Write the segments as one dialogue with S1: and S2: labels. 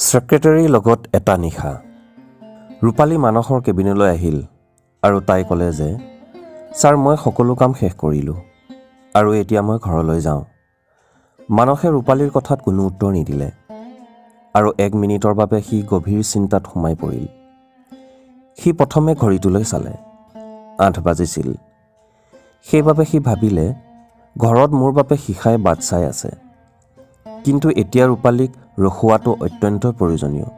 S1: ছেক্ৰেটাৰীৰ লগত এটা নিশা। ৰূপালী মানসৰ কেবিনলৈ আহিল আৰু তাই ক'লে যে, ছাৰ, মই সকলো কাম শেষ কৰিলোঁ আৰু এতিয়া মই ঘৰলৈ যাওঁ। মানসে ৰূপালীৰ কথাত কোনো উত্তৰ নিদিলে আৰু এক মিনিটৰ বাবে সি গভীৰ চিন্তাত সোমাই পৰিল। সি প্ৰথমে ঘড়ীটোলৈ চালে, 8 বাজিছিল। সেইবাবে সি ভাবিলে, ঘৰত মোৰ বাবে শিখাই বাট চাই আছে। কিন্তু এতিয়া ৰূপালীক ৰখোৱাটো অত্যন্ত প্ৰয়োজনীয়।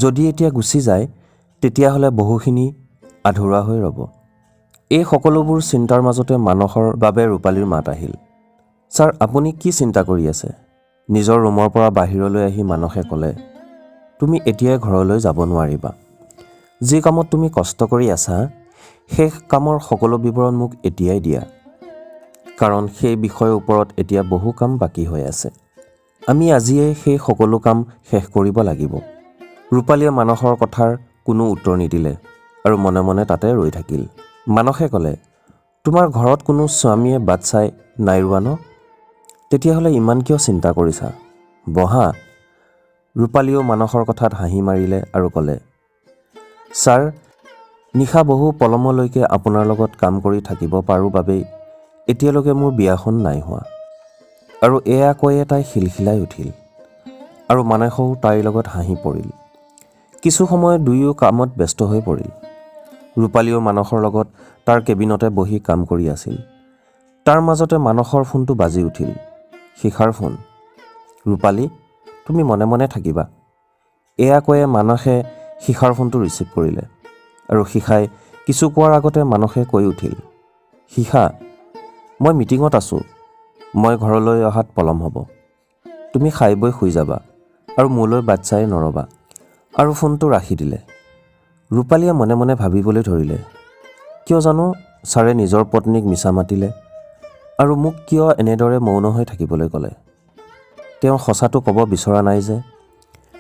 S1: যদি এতিয়া গুচি যায়, তেতিয়াহ'লে বহুখিনি আধৰুৱা হৈ ৰ'ব। এই সকলোবোৰ চিন্তাৰ মাজতে মানসৰ বাবে ৰূপালীৰ মাত আহিল, ছাৰ, আপুনি কি চিন্তা কৰি আছে? নিজৰ ৰুমৰ পৰা বাহিৰলৈ আহি মানসে ক'লে, তুমি এতিয়াই ঘৰলৈ যাব নোৱাৰিবা। যি কামত তুমি কষ্ট কৰি আছা, সেই কামৰ সকলো বিৱৰণ মোক এতিয়াই দিয়া, কাৰণ সেই বিষয়ৰ ওপৰত এতিয়া বহু কাম বাকী হৈ আছে। আমি আজিয়েই সেই সকলো কাম শেষ কৰিব লাগিব। ৰূপালীয়ে মানসৰ কথাৰ কোনো উত্তৰ নিদিলে আৰু মনে মনে তাতে ৰৈ থাকিল। মানসে ক'লে, তোমাৰ ঘৰত কোনো স্বামীয়ে বাট চাই নাই ৰোৱা ন? তেতিয়াহ'লে ইমান কিয় চিন্তা কৰিছা? বহা। ৰূপালীয়েও মানসৰ কথাত হাঁহি মাৰিলে আৰু ক'লে, ছাৰ, নিশা বহু পলমলৈকে আপোনাৰ লগত কাম কৰি থাকিব পাৰোঁ বাবেই এতিয়ালৈকে মোৰ বিয়াখন নাই হোৱা। আৰু এয়া কৈয়ে তাই খিলখিলাই উঠিল আৰু মানসেও তাইৰ লগত হাঁহি পৰিল। কিছু সময় দুয়ো কামত ব্যস্ত হৈ পৰিল। ৰূপালীয়েও মানসৰ লগত তাৰ কেবিনতে বহি কাম কৰি আছিল। তাৰ মাজতে মানসৰ ফোনটো বাজি উঠিল। শিখাৰ ফোন। ৰূপালী, তুমি মনে মনে থাকিবা। এয়া কৈয়ে মানসে শিখাৰ ফোনটো ৰিচিভ কৰিলে আৰু শিখাই কিছু কোৱাৰ আগতে মানসে কৈ উঠিল, শিখা, মই মিটিঙত আছোঁ। মই ঘৰলৈ অহাত পলম হ'ব। তুমি খাই বৈ শুই যাবা আৰু মোলৈ বাট চাই নৰ'বা। আৰু ফোনটো ৰাখি দিলে। ৰূপালীয়ে মনে মনে ভাবিবলৈ ধৰিলে, কিয় জানো ছাৰে নিজৰ পত্নীক মিছা মাতিলে আৰু মোক কিয় এনেদৰে মৌন হৈ থাকিবলৈ ক'লে? তেওঁ সঁচাটো ক'ব বিচৰা নাই যে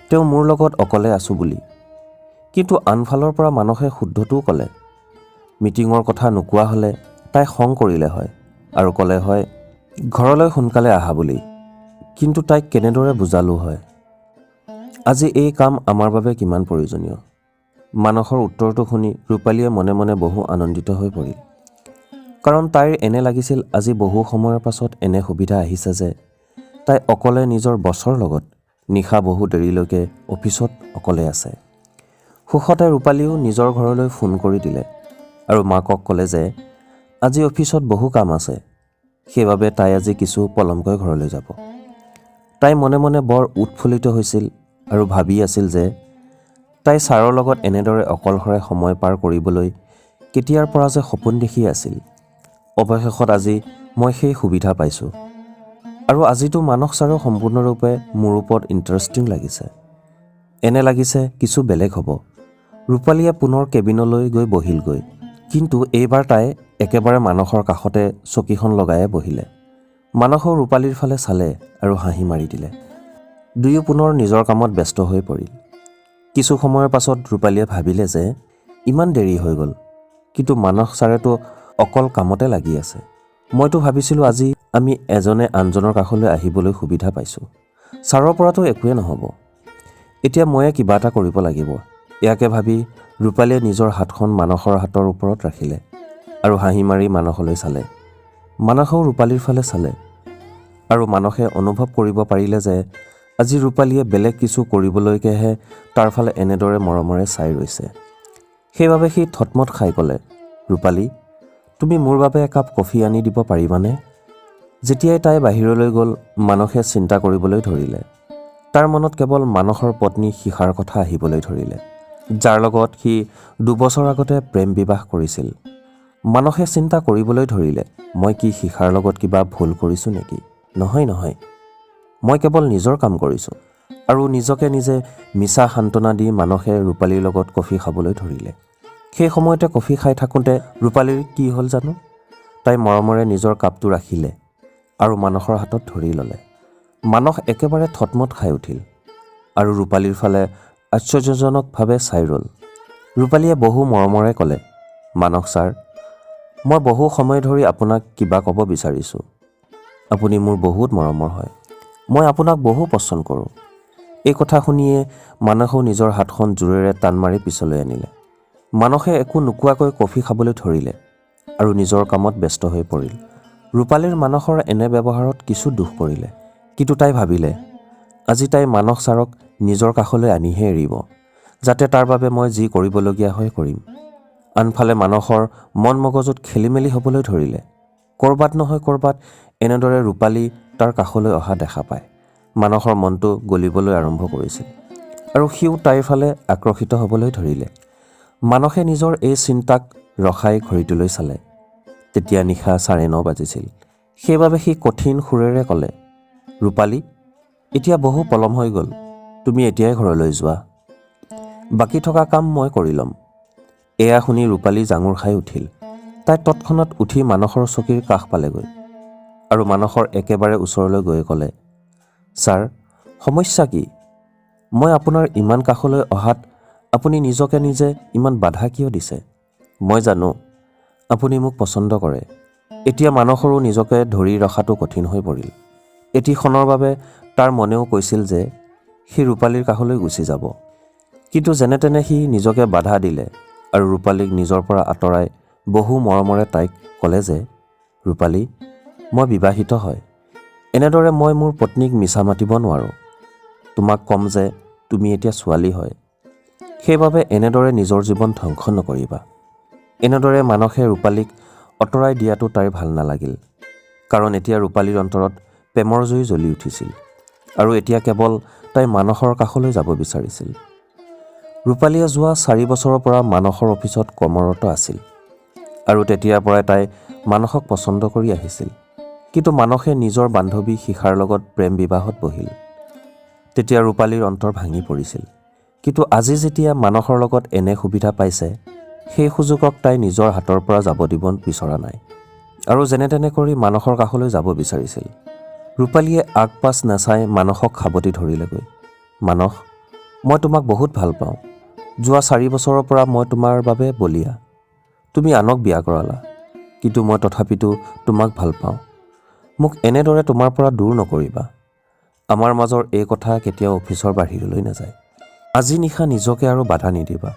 S1: তেওঁ মোৰ লগত অকলে আছোঁ বুলি। কিন্তু আনফালৰ পৰা মানসে শুদ্ধটোও ক'লে। মিটিঙৰ কথা নোকোৱা হ'লে তাই খং কৰিলে হয় আৰু ক'লে হয় ঘৰলৈ সোনকালে আহা বুলি। কিন্তু তাইক কেনেদৰে বুজালোঁ হয় আজি এই কাম আমাৰ বাবে কিমান প্ৰয়োজনীয়? মানসৰ উত্তৰটো শুনি ৰূপালীয়ে মনে মনে বহু আনন্দিত হৈ পৰিল, কাৰণ তাইৰ এনে লাগিছিল আজি বহু সময়ৰ পাছত এনে সুবিধা আহিছে যে তাই অকলে নিজৰ বছৰ লগত নিশা বহু দেৰিলৈকে অফিচত অকলে আছে। সুখতে ৰূপালীও নিজৰ ঘৰলৈ ফোন কৰি দিলে আৰু মাকক ক'লে যে আজি অফিচত বহু কাম আছে, সেইবাবে তাই আজি কিছু পলমকৈ ঘৰলৈ যাব। তাই মনে মনে বৰ উৎফুল্লিত হৈছিল আৰু ভাবি আছিল যে তাই ছাৰৰ লগত এনেদৰে অকলশৰে সময় পাৰ কৰিবলৈ কেতিয়াৰ পৰা যে সপোন দেখি আছিল। অৱশেষত আজি মই সেই সুবিধা পাইছোঁ আৰু আজিতো মানস ছাৰেও সম্পূৰ্ণৰূপে মোৰ ওপৰত ইণ্টাৰেষ্টিং লাগিছে। এনে লাগিছে কিছু বেলেগ হ'ব। ৰূপালীয়ে পুনৰ কেবিনলৈ গৈ বহিলগৈ। কিন্তু এইবাৰ তাই একেবাৰে মানসৰ কাষতে চকীখন লগায়ে বহিলে। মানসেও ৰূপালীৰ ফালে চালে আৰু হাঁহি মাৰি দিলে। দুয়ো পুনৰ নিজৰ কামত ব্যস্ত হৈ পৰিল। কিছু সময়ৰ পাছত ৰূপালীয়ে ভাবিলে যে ইমান দেৰি হৈ গ'ল, কিন্তু মানস ছাৰেতো অকল কামতে লাগি আছে। মইতো ভাবিছিলোঁ আজি আমি এজনে আনজনৰ কাষলৈ আহিবলৈ সুবিধা পাইছোঁ। ছাৰৰ পৰাতো একোৱে নহ'ব। এতিয়া ময়ে কিবা এটা কৰিব লাগিব। ইয়াকে ভাবি ৰূপালীয়ে নিজৰ হাতখন মানসৰ হাতৰ ওপৰত ৰাখিলে আৰু হাঁহি মাৰি মানসলৈ চালে। মানসেও ৰূপালীৰ ফালে চালে আৰু মানসে অনুভৱ কৰিব পাৰিলে যে আজি ৰূপালীয়ে বেলেগ কিছু কৰিবলৈকেহে তাৰ ফালে এনেদৰে মৰমৰে চাই ৰৈছে। সেইবাবে সি থতমত খাই ক'লে, ৰূপালী, তুমি মোৰ বাবে একাপ কফি আনি দিব পাৰিবানে? যেতিয়াই তাই বাহিৰলৈ গ'ল, মানসে চিন্তা কৰিবলৈ ধৰিলে। তাৰ মনত কেৱল মানসৰ পত্নী শিখাৰ কথা আহিবলৈ ধৰিলে, যাৰ লগত সি 2 বছৰ আগতে প্ৰেম বিবাহ কৰিছিল। মানসে চিন্তা কৰিবলৈ ধৰিলে, মই কি শিখাৰ লগত কিবা ভুল কৰিছোঁ নেকি? নহয় নহয়, মই কেৱল নিজৰ কাম কৰিছোঁ। আৰু নিজকে নিজে মিছা সান্তনা দি মানসে ৰূপালীৰ লগত কফি খাবলৈ ধৰিলে। সেই সময়তে কফি খাই থাকোঁতে ৰূপালীৰ কি হ'ল জানো, তাই মৰমৰে নিজৰ কাপটো ৰাখিলে আৰু মানসৰ হাতত ধৰি ল'লে। মানস একেবাৰে থতমত খাই উঠিল আৰু ৰূপালীৰ ফালে আশ্চৰ্যজনকভাৱে চাই ৰ'ল। ৰূপালীয়ে বহু মৰমৰে ক'লে, মানস ছাৰ, মই বহু সময় ধৰি আপোনাক কিবা ক'ব বিচাৰিছোঁ। আপুনি মোৰ বহুত মৰমৰ হয়। মই আপোনাক বহু পচন্দ কৰোঁ। এই কথা শুনিয়ে মানসেও নিজৰ হাতখন জোৰেৰে টান মাৰি পিছলৈ আনিলে। মানসে একো নোকোৱাকৈ কফি খাবলৈ ধৰিলে আৰু নিজৰ কামত ব্যস্ত হৈ পৰিল। ৰূপালীৰ মানসৰ এনে ব্যৱহাৰত কিছু দুখ কৰিলে, কিন্তু তাই ভাবিলে আজি তাই মানস ছাৰক নিজৰ কাষলৈ আনিহে এৰিব, যাতে তাৰ বাবে মই যি কৰিবলগীয়া হয় কৰিম। আনফালে মানসৰ মন মগজুত খেলি মেলি হ'বলৈ ধৰিলে। ক'ৰবাত নহয় ক'ৰবাত এনেদৰে ৰূপালী তাৰ কাষলৈ অহা দেখা পায় মানসৰ মনটো গলিবলৈ আৰম্ভ কৰিছিল আৰু সিও তাইৰ ফালে আকৰ্ষিত হ'বলৈ ধৰিলে। মানসে নিজৰ এই চিন্তাক ৰখাই ঘড়ীটোলৈ চালে। তেতিয়া নিশা 9:30 বাজিছিল। সেইবাবে সি কঠিন সুৰেৰে ক'লে, ৰূপালী, এতিয়া বহু পলম হৈ গ'ল, তুমি এতিয়াই ঘৰলৈ যোৱা, বাকী থকা কাম মই কৰি ল'ম। এয়া শুনি ৰূপালী জাঙুৰ খাই উঠিল। তাই তৎক্ষণাত উঠি মানসৰ চকীৰ কাষ পালেগৈ আৰু মানসৰ একেবাৰে ওচৰলৈ গৈ ক'লে, ছাৰ, সমস্যা কি? মই আপোনাৰ ইমান কাষলৈ অহাত আপুনি নিজকে নিজে ইমান বাধা কিয় দিছে? মই জানো আপুনি মোক পচন্দ কৰে। এতিয়া মানসৰো নিজকে ধৰি ৰখাটো কঠিন হৈ পৰিল। এটি ক্ষণৰ বাবে তাৰ মনেও কৈছিল যে সি ৰূপালীৰ কাষলৈ গুচি যাব, কিন্তু যেনে তেনে সি নিজকে বাধা দিলে আৰু ৰূপালীক নিজৰ পৰা আঁতৰাই বহু মৰমৰে তাইক ক'লে যে, ৰূপালী, মই বিবাহিত হয়, এনেদৰে মই মোৰ পত্নীক মিছা মাতিব নোৱাৰোঁ। তোমাক ক'ম যে তুমি এতিয়া ছোৱালী হয়, সেইবাবে এনেদৰে নিজৰ জীৱন ধ্বংস নকৰিবা। এনেদৰে মানসে ৰূপালীক আঁতৰাই দিয়াটো তাইৰ ভাল নালাগিল, কাৰণ এতিয়া ৰূপালীৰ অন্তৰত প্ৰেমৰ জুই জ্বলি উঠিছিল আৰু এতিয়া কেৱল তাই মানসৰ কাষলৈ যাব বিচাৰিছিল। ৰূপালীয়ে যোৱা 4 বছৰৰ পৰা মানসৰ অফিচত কৰ্মৰত আছিল আৰু তেতিয়াৰ পৰাই তাই মানসক পচন্দ কৰি আহিছিল। কিন্তু মানসে নিজৰ বান্ধৱী শিখাৰ লগত প্ৰেম বিবাহত বহিল। তেতিয়া ৰূপালীৰ অন্তৰ ভাঙি পৰিছিল। কিন্তু আজি যেতিয়া মানসৰ লগত এনে সুবিধা পাইছে, সেই সুযোগক তাই নিজৰ হাতৰ পৰা যাব দিব বিচৰা নাই আৰু যেনে তেনে কৰি মানসৰ কাষলৈ যাব বিচাৰিছিল। ৰূপালীয়ে আগ পাছ নাচাই মানসক সাৱটি ধৰিলেগৈ। মানস, মই তোমাক বহুত ভাল পাওঁ। যোৱা 4 বছৰৰ পৰা মই তোমাৰ বাবে বলিয়া। তুমি আনক বিয়া কৰালা, কিন্তু মই তথাপিতো তোমাক ভাল পাওঁ। মোক এনেদৰে তোমাৰ পৰা দূৰ নকৰিবা। আমাৰ মাজৰ এই কথা কেতিয়াও অফিচৰ বাহিৰলৈ নাযায়। আজি নিশা নিজকে আৰু বাধা নিদিবা।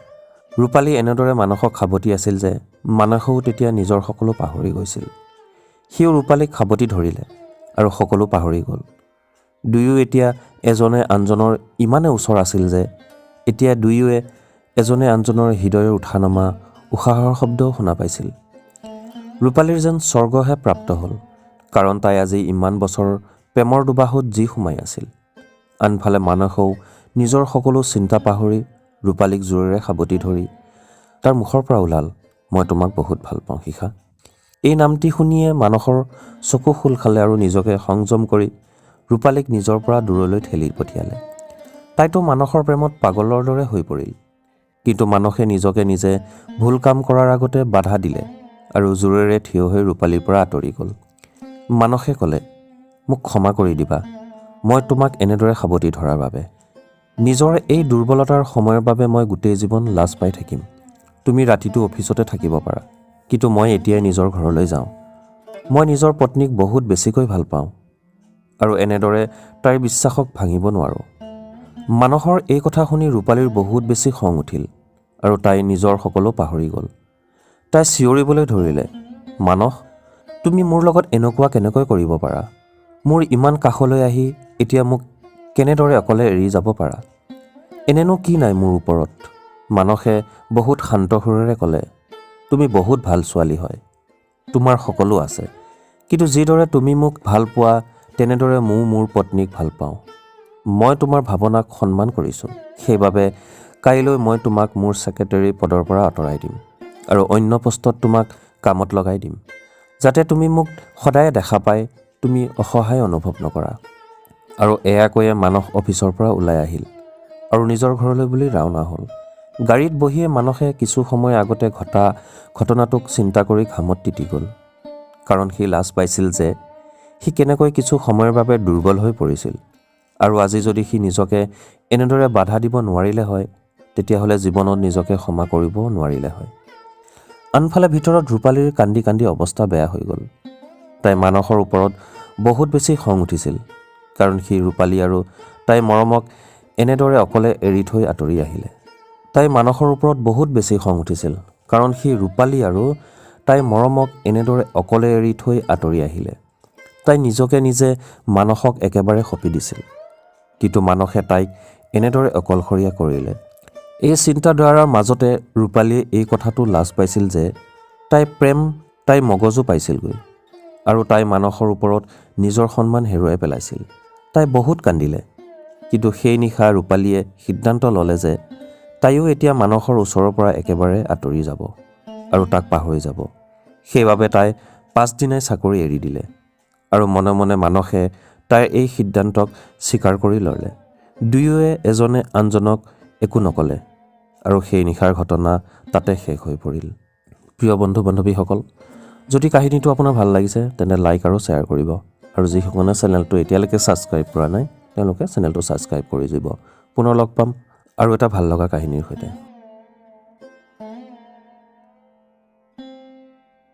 S1: ৰূপালী এনেদৰে মানসক সাৱটি আছিল যে মানসেও তেতিয়া নিজৰ সকলো পাহৰি গৈছিল। সিও ৰূপালীক সাৱটি ধৰিলে আৰু সকলো পাহৰি গ'ল। দুয়ো এতিয়া এজনে আনজনৰ ইমানে ওচৰ আছিল যে এতিয়া দুয়োৱে এজনে আনজনৰ হৃদয়ৰ উঠা নমা উশাহৰ শব্দও শুনা পাইছিল। ৰূপালীৰ যেন স্বৰ্গহে প্ৰাপ্ত হ'ল, কাৰণ তাই আজি ইমান বছৰ প্ৰেমৰ দুবাহুত যি সোমাই আছিল। আনফালে মানসেও নিজৰ সকলো চিন্তা পাহৰি ৰূপালীক জোৰেৰে সাৱটি ধৰি তাৰ মুখৰ পৰা ওলাল, মই তোমাক বহুত ভাল পাওঁ শিখা। এই নামটি শুনিয়ে মানসৰ চকু খোল খালে আৰু নিজকে সংযম কৰি ৰূপালীক নিজৰ পৰা দূৰলৈ ঠেলি পঠিয়ালে। তাইতো মানসৰ প্ৰেমত পাগলৰ দৰে হৈ পৰিল। কিন্তু মানসে নিজকে নিজে ভুল কাম কৰাৰ আগতে বাধা দিলে আৰু জোৰেৰে থিয় হৈ ৰূপালীৰ পৰা আঁতৰি গ'ল। মানসে ক'লে, মোক ক্ষমা কৰি দিবা, মই তোমাক এনেদৰে সাৱটি ধৰাৰ বাবে। নিজৰ এই দুৰ্বলতাৰ সময়ৰ বাবে মই গোটেই জীৱন লাজ পাই থাকিম। তুমি ৰাতিটো অফিচতে থাকিব পাৰা, কিন্তু মই এতিয়াই নিজৰ ঘৰলৈ যাওঁ। মই নিজৰ পত্নীক বহুত বেছিকৈ ভাল পাওঁ আৰু এনেদৰে তাইৰ বিশ্বাসক ভাঙিব নোৱাৰোঁ। মানসৰ এই কথা শুনি ৰূপালীৰ বহুত বেছি খং উঠিল আৰু তাই নিজৰ সকলো পাহৰি গ'ল। তাই চিঞৰিবলৈ ধৰিলে, মানস, তুমি মোৰ লগত এনেকুৱা কেনেকৈ কৰিব পাৰা? মোৰ ইমান কাষলৈ আহি এতিয়া মোক কেনেদৰে অকলে এৰি যাব পাৰা? এনেনো কি নাই মোৰ ওপৰত? মানসে বহুত শান্ত সুৰেৰে ক'লে, তুমি বহুত ভাল ছোৱালী হয়, তোমাৰ সকলো আছে, কিন্তু যিদৰে তুমি মোক ভাল পোৱা তেনেদৰে ময়ো মোৰ পত্নীক ভাল পাওঁ। মই তোমাৰ ভাৱনাক সন্মান কৰিছোঁ, সেইবাবে কাইলৈ মই তোমাক মোৰ ছেক্ৰেটেৰী পদৰ পৰা আঁতৰাই দিম আৰু অন্য পোষ্টত তোমাক কামত লগাই দিম, যাতে তুমি মোক সদায় দেখা পাই তুমি অসহায় অনুভৱ নকৰা। আৰু এয়া কৈয়ে মানস অফিচৰ পৰা ওলাই আহিল আৰু নিজৰ ঘৰলৈ বুলি ৰাওনা হ'ল। গাড়ীত বহিয়ে মানসে কিছু সময় আগতে ঘটা ঘটনাটোক চিন্তা কৰি ঘামত তিতি গ'ল, কাৰণ সি লাজ পাইছিল যে সি কেনেকৈ কিছু সময়ৰ বাবে দুৰ্বল হৈ পৰিছিল আৰু আজি যদি সি নিজকে এনেদৰে বাধা দিব নোৱাৰিলে হয়, তেতিয়াহ'লে জীৱনত নিজকে ক্ষমা কৰিব নোৱাৰিলে হয়। আনফালে ভিতৰত ৰূপালীৰ কান্দি কান্দি অৱস্থা বেয়া হৈ গ'ল। তাই মানসৰ ওপৰত বহুত বেছি খং উঠিছিল, কাৰণ সি ৰূপালী আৰু তাইৰ মৰমক এনেদৰে অকলে এৰি থৈ আঁতৰি আহিলে। তাই মানসৰ ওপৰত বহুত বেছি খং উঠিছিল, কাৰণ সি ৰূপালী আৰু তাইৰ মৰমক এনেদৰে অকলে এৰি থৈ আঁতৰি আহিলে। তাই নিজকে নিজে মানসক একেবাৰে সঁপি দিছিল, কিন্তু মানসে তাইক এনেদৰে অকলশৰীয়া কৰিলে। এই চিন্তাধাৰাৰ মাজতে ৰূপালীয়ে এই কথাটো লাজ পাইছিল যে তাই প্ৰেম তাইৰ মগজু পাইছিলগৈ আৰু তাই মানসৰ ওপৰত নিজৰ সন্মান হেৰুৱাই পেলাইছিল। তাই বহুত কান্দিলে। কিন্তু সেই নিশা ৰূপালীয়ে সিদ্ধান্ত ল'লে যে তাইও এতিয়া মানসৰ ওচৰৰ পৰা একেবাৰে আঁতৰি যাব আৰু তাক পাহৰি যাব। সেইবাবে তাই পাছদিনাই চাকৰি এৰি দিলে আৰু মনে মনে মানসে তাইৰ এই সিদ্ধান্তক স্বীকাৰ কৰি ল'লে। দুয়োৱে এজনে আনজনক একো নক'লে আৰু সেই নিশাৰ ঘটনা তাতে শেষ হৈ পৰিল। প্ৰিয় বন্ধু বান্ধৱীসকল, যদি কাহিনীটো আপোনাৰ ভাল লাগিছে, তেন্তে লাইক আৰু শ্বেয়াৰ কৰিব আৰু যিসকলে চেনেলটো এতিয়ালৈকে ছাবস্ক্ৰাইব কৰা নাই, তেওঁলোকে চেনেলটো ছাবস্ক্ৰাইব কৰি দিব। পুনৰ লগ পাম আৰু এটা ভাল লগা কাহিনীৰ সৈতে।